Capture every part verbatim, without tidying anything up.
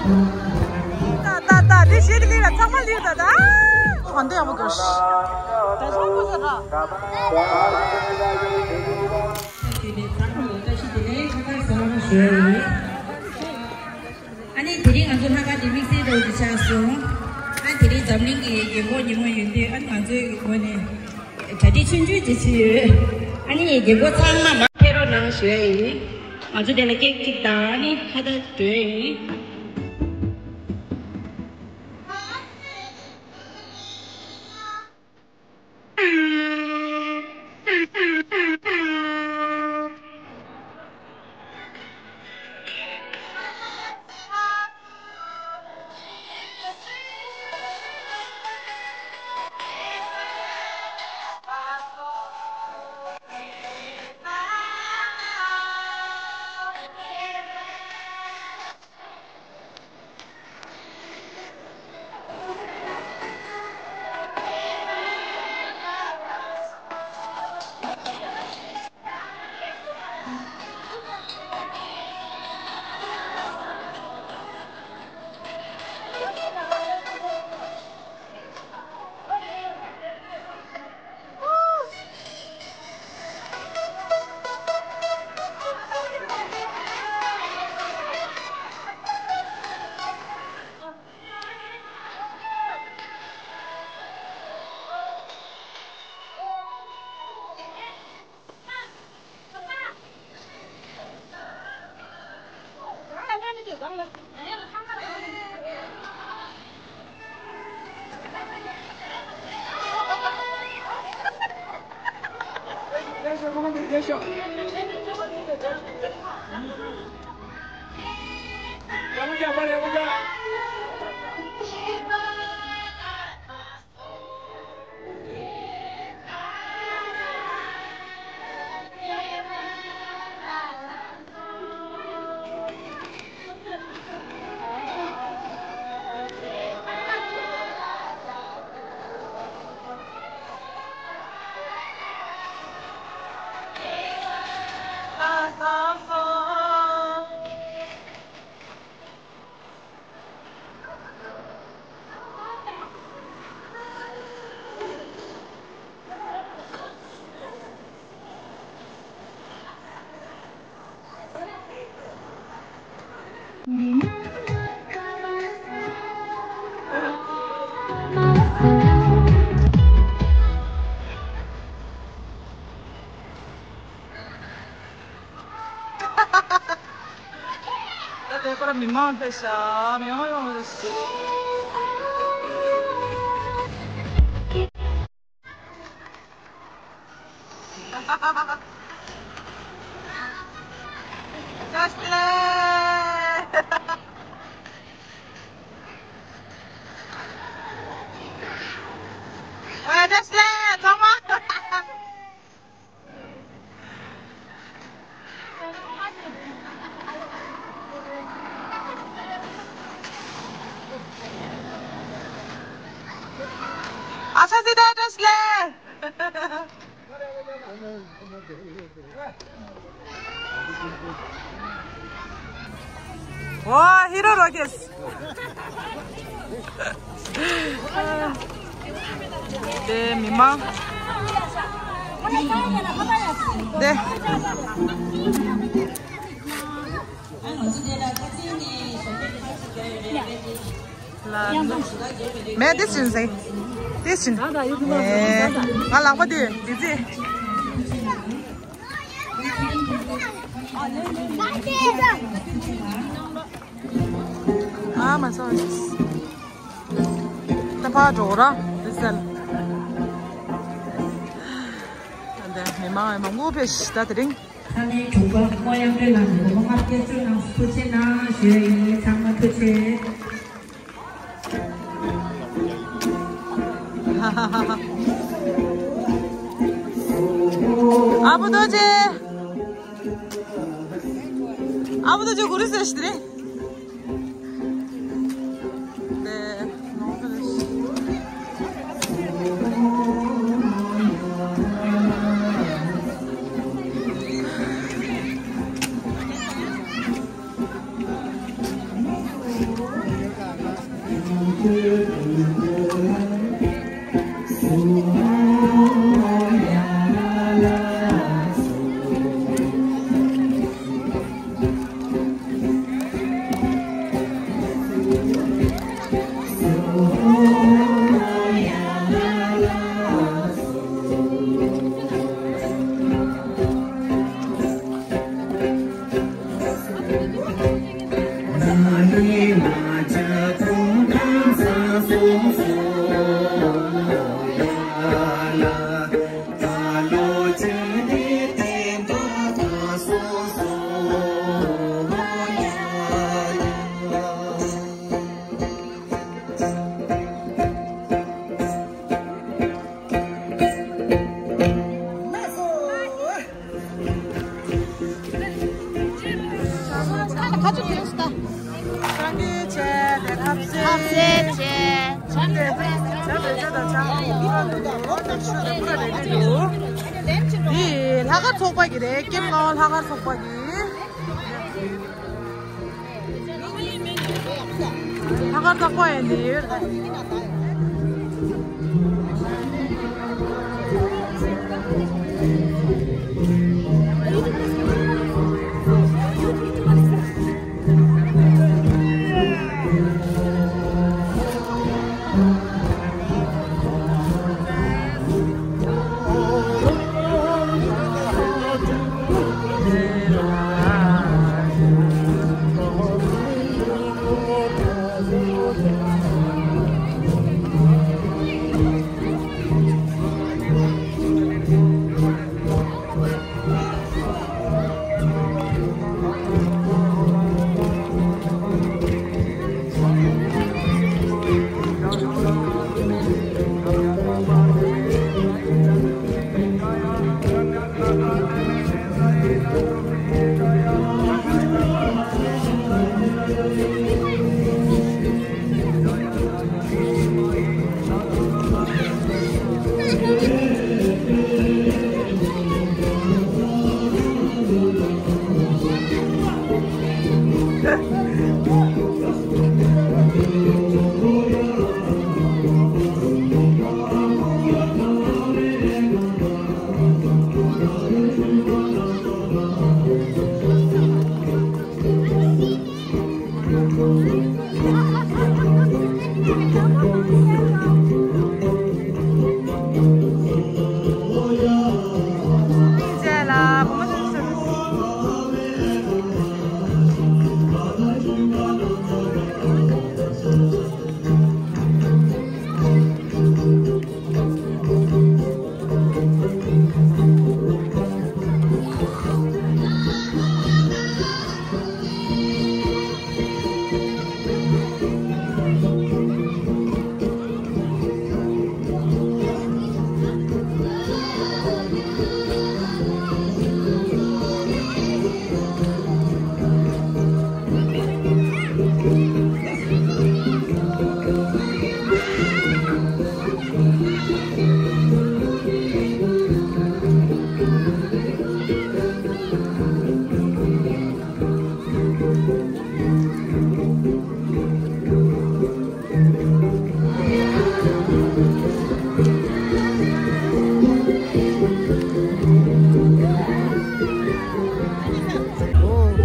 ད་ད་ད་དེ་ཞེས་དེ་ལས་ལ་ཚང་མ་ལས་ད་ད། གང་འདི་ཡག་པོ་གོ་ཤི། ད་ཚང་མ་ཟེར་ར། ཨ་ནི་དེ་རིང་ང་ཚོ་ལྷག་དཀར་དེ་དམིགས་བསལ་དུ་འདི་ཆགས་སོང་། ཨ་དེ་རིང་འཛམ་གླིང་གི་རྒན་གོག་ཉིན་མོ་ཡིན་དུས་ཨ་ནི་ང་ཚོའི་ངོས་ནས་གྲ་སྒྲིག་ཆུང་ཆུང་ཅིག་བྱས་ཡོད། ཨ་ནི་རྒན་གོག་ཚང་མ་མར་ཕེབས་རོགས་གནང་ཞུ་ཡ་ཡིན། ང་ཚོ་དེ་ལ་ཀེག་ཅིག་དང་ཨ་ནི་ཁ་བཏགས་སྤྲོད་ཡ་ཡིན། ད་དེ་པར་མི་མང་ཕེབས་ཤག་མི་མང་ཡོང་། བཀྲ་ཤིས་བདེ་ལེགས། ཨ་བཀྲ་ཤིས་བདེ་ལེགས་ཚང་མ། ཨ་ཚ་སི་ད་བཀྲ་ཤིས་བདེ་ལེགས། ཝ། ཧི་རོ་རོ་ཀེས། དེ་མི་མང་། དེ། ལ། མེད་དེ་ཕྱིན་ཟེ། དེ་ཕྱིན། ཨེ། ང་ལག་པ་དེ་དེ་ཚེ། ཨ་མ་སོ། ད་ཕར་འགྲོ་ར་དེ་ཟེར། ད་མི་མང་མང་པོ་ཕེབས་ཤག་ད་དེ་རིང་། ཁ་ནས་དྲུག་པ་ཀོ་ཡང་པའི་ལམ་ནས་སྒོ་ང་སྐྱེལ་སྤྲོད་གནང་ཐུགས་རྗེ་གནང་ཞུ་ཡ་ཡིན། ཚང་མ་ཐུགས་རྗེ་ཆེ། ཨ་བུ་རྡོ་རྗེ། ཨ་བུ་རྡོ་རྗེ་གུ་རུ་སེ་ཤི་རེད། ཐབས་ཟད་བྱས། འདི་ལྷག་དཀར་ཚོགས་པ་གི་རེད། ཀེམ་ཀ་བ་ལྷག་དཀར་ཚོགས་པ་གི། ལྷག་དཀར་བདག་པོ་ཡིན་དེ་ཡོད།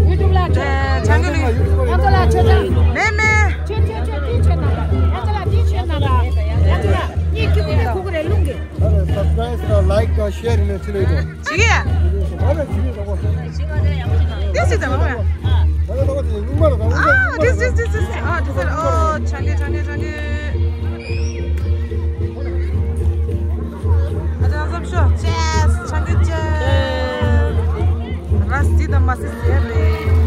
ཡུ་ཊུབ་ལ་ཆོས་ཆང་གི་ལུས། ང་ཚོ་ལ་ཆོས་ཆང་། མེད་མེད། ཆོས་ཆོས་ཆོས་ཆོས་ཆོས་ཆོས་ཆོས་ཆོས་ཆོས་ཆོས་ཆོས་ཆོས་ཆོས་ཆོས། ཡ་ཁྱོད་ལ་གཉིས་ཁྱི་གུ་རེ་ཁུ་གུ་རེ་རླུང་གི། ཨ་ལས་སབ་སི་ཀ་རའིབ་དང་ལའིཀ་དང་ཤེར་ཡིན་ནས་ཚུལ་ལས་དང་། བྱེད་ཀྱི་ཡ། ཨ་ལས་བྱེད་ཀྱི་རེད་པ། དེ་སྲིད་དང་མ་ཡ། ཨ་ལས་ལོག་དེ་རླུང་མ་རེད་དང་། ཨ་དེ་སྲིད་དེ་སྲིད། ཨ་དེ་སྲིད། ཨོ་ཆང་གི་ཆང་གི་ཆང་གི། ཨ་ཅག་བསམ་ཤོག་ཅེས་ཆང་གི་ཅེས། ར་སི་དང་མ་སི་ཟེར་རེད།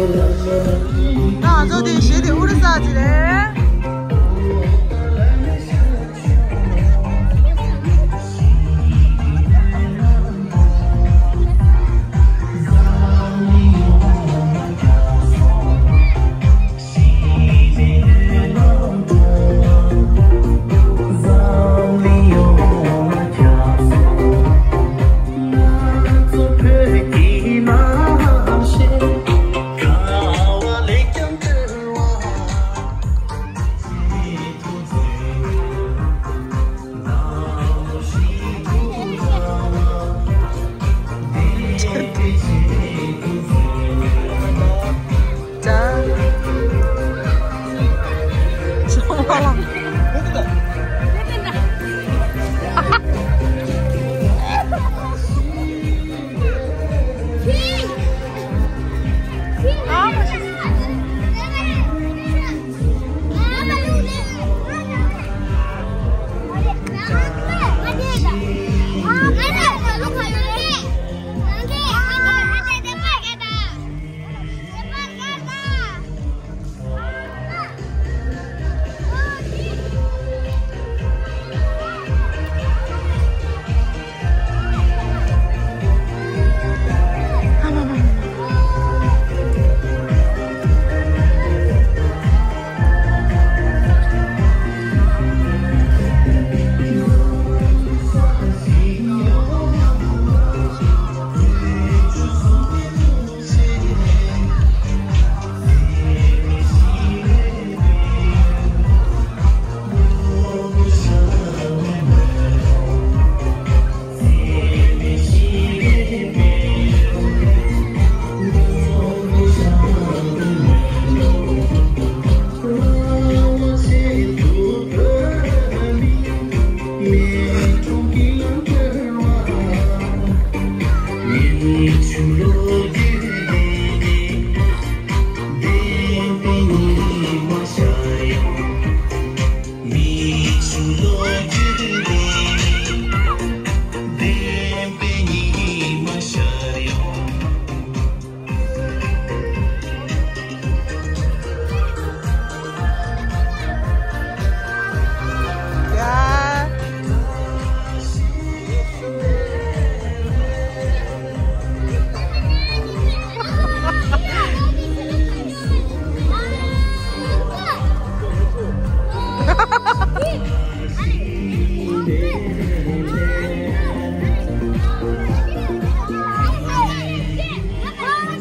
ང་ཚོ་དེ་གཞི་དེ་ཨུ་རུ་ས་ཅིག་རེད།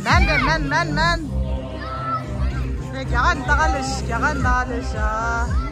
མན་རེད། མན་མན་མན། རྒྱ་གར་ནི་ད་ག་ལས་ཤ། རྒྱ་གར་ནི་ད་ག་ལས་ཤ།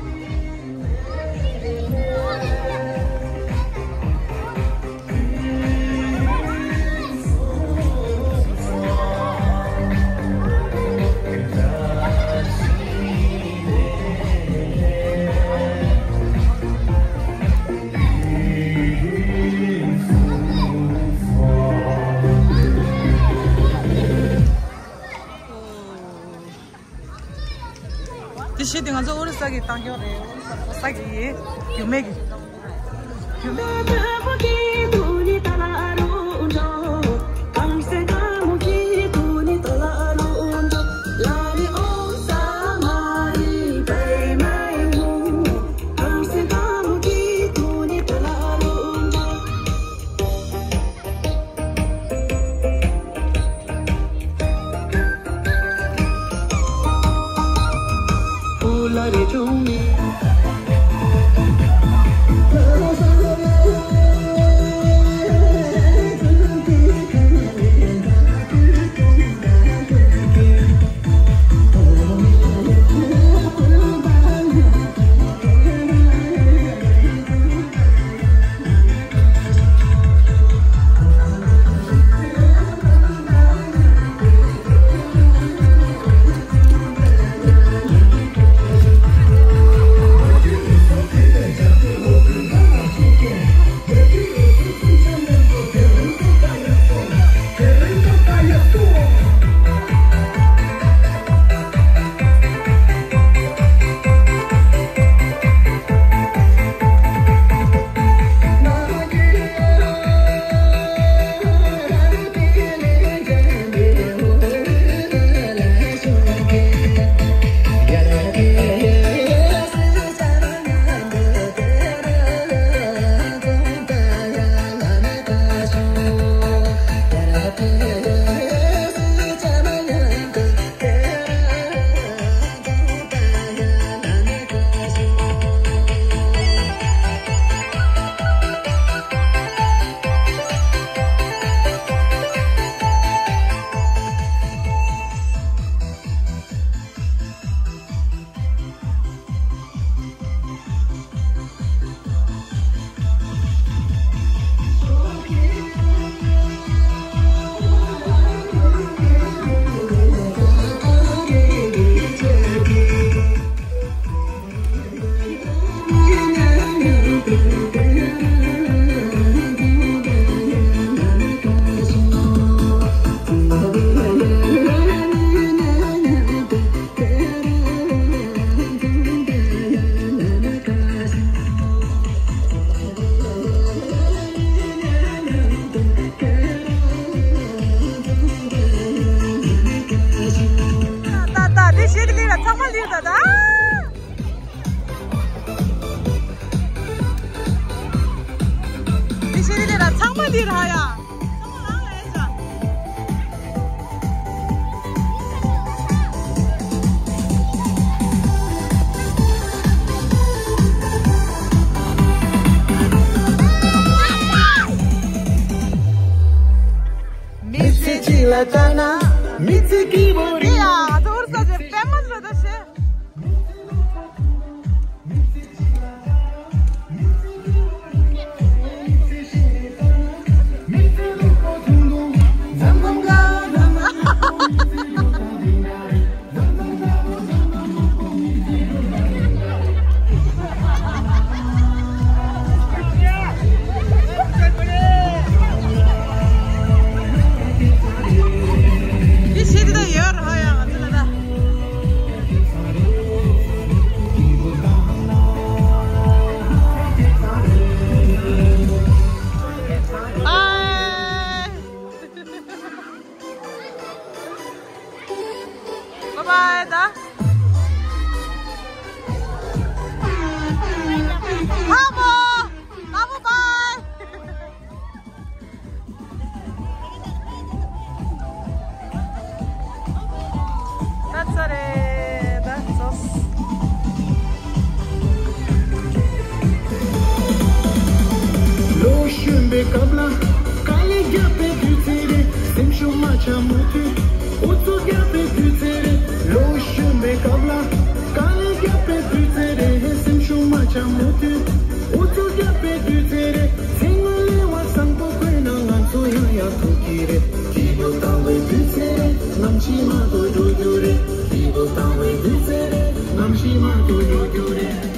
དེ་བཞིན་དེ་ང་ཚོ་ཨོ་རི་ས་གི་བཏང་རྒྱུ་རེད། ཨོ་རི་ས་གི་རྒྱུ་མེད་ཀྱི། རྒྱུ་མེད་ཀྱི། མི་ཚེ་གཅིག་ལ་ལྟ་ན་མི་ཚེ་སྐྱིད་པོ་རེད། ཡ། ཐུར་ས་ཅེ་པེ་མ་རེད་ད་ཤེ། Bye bye, da. Babu, babu, bye. That's it. That's us. ལོ་གཞོན་པའི་སྐབས་ལ་དཀའ་ལས་བརྒྱབ་པའི་དུས་ཚོད་རེད། སེམས་ཤུགས་མ་ཆག་མུ་མཐུད་ཨུ་ཚུགས་རྒྱག་པའི་དུས་ཚོད་རེད། ལོ་གཞོན་པའི་སྐབས་ལ་དཀའ་ལས་བརྒྱབ་པའི་དུས་ཚོད་རེད། སེམས་ཤུགས་མ་ཆག་མུ་མཐུད་ཨུ་ཚུགས་རྒྱག་པའི་དུས་ཚོད་རེད། ཚེ་སྔོན་ལས་བ་བཟང་པོ་དགོས་ན་ང་ཚོ་ཡང་ཡག་ཐུག་གི་རེད། སྐྱིད་པོ་བཏང་བའི་དུས་ཚོད་རེད། ནམ་ཞིག་མ་ཐུག་འགྲོ་རྒྱུ་རེད། སྐྱིད་པོ་བཏང་བའི་དུས་ཚོད་རེད། ནམ་ཞིག་མ་ཐུག་འགྲོ་རྒྱུ་རེད།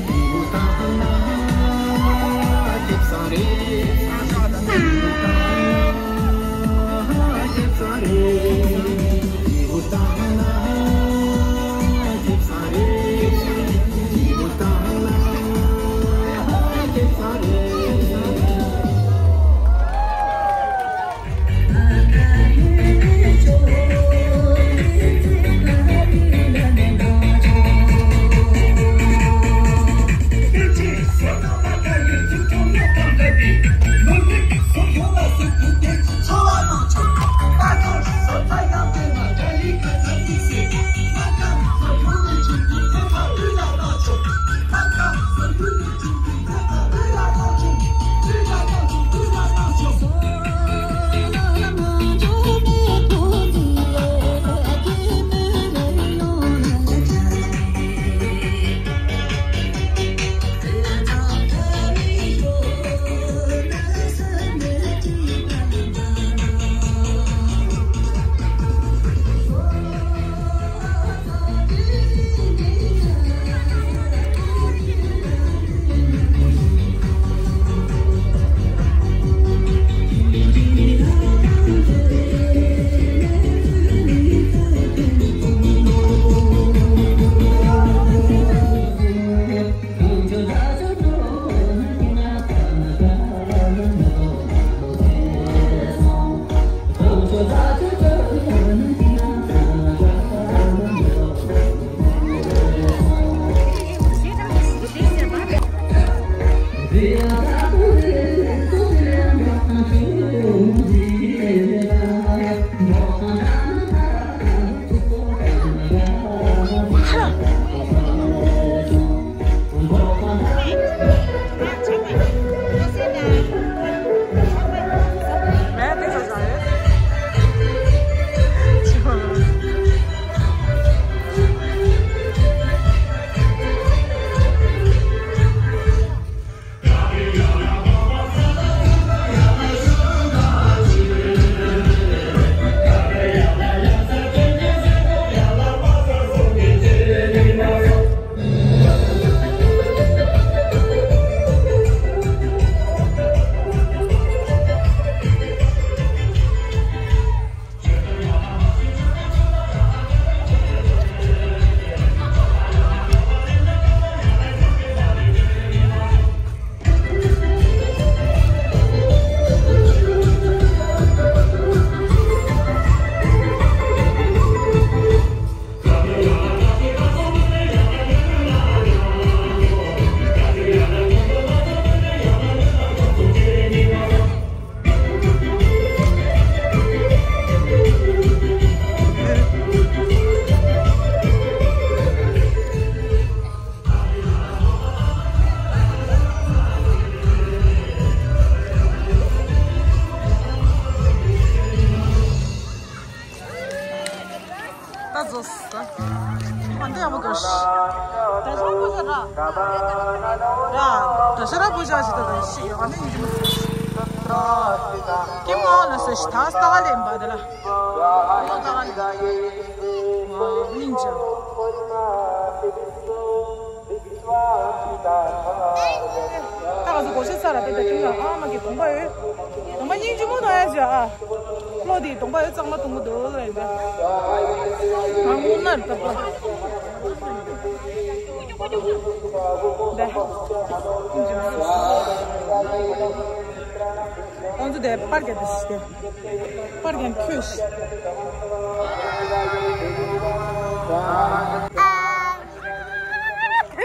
ཨ་འདི་ཡག་པོ་གོ་ཤ། ད་ཤ་པོ་ཤ་ར། ར། ད་ཤ་ར་པོ་ཤ་ཞིག་ད་ད་ཤི་ཡོད་ཨ་ནི་ཡིན་གྱི་མི་འདུག་ཀི་མོ་ལ་སོ་ཤི་ད་སྟ་ག་ལེན་པ་ད་ལ། ཨོ་ད་ག་ལེན། ཝ་སྙིང་རྗེ། ད་ང་ཚོ་སྒོར་གཞས་ཚར་ར་ད་ད་ཁྱིམ་ལ་ཨ་མ་གི་གདོང་པ་ཡོད། གདོང་པ་སྙིང་རྗེ་མོ་ད་ཡ་ཞིག་ཨ། བློ་དེ་གདོང་པ་ཡོད་གཙང་མ་གཏོང་གི་འདུག་ལ་ཡིན་པ། ང་དངོས་གནས་ད་པ། ད། ང་ཚོ་དེ་པར་རྒྱག་དེ་ཞིག་དེ། པར་རྒྱག་ཁྱོད་ཞིག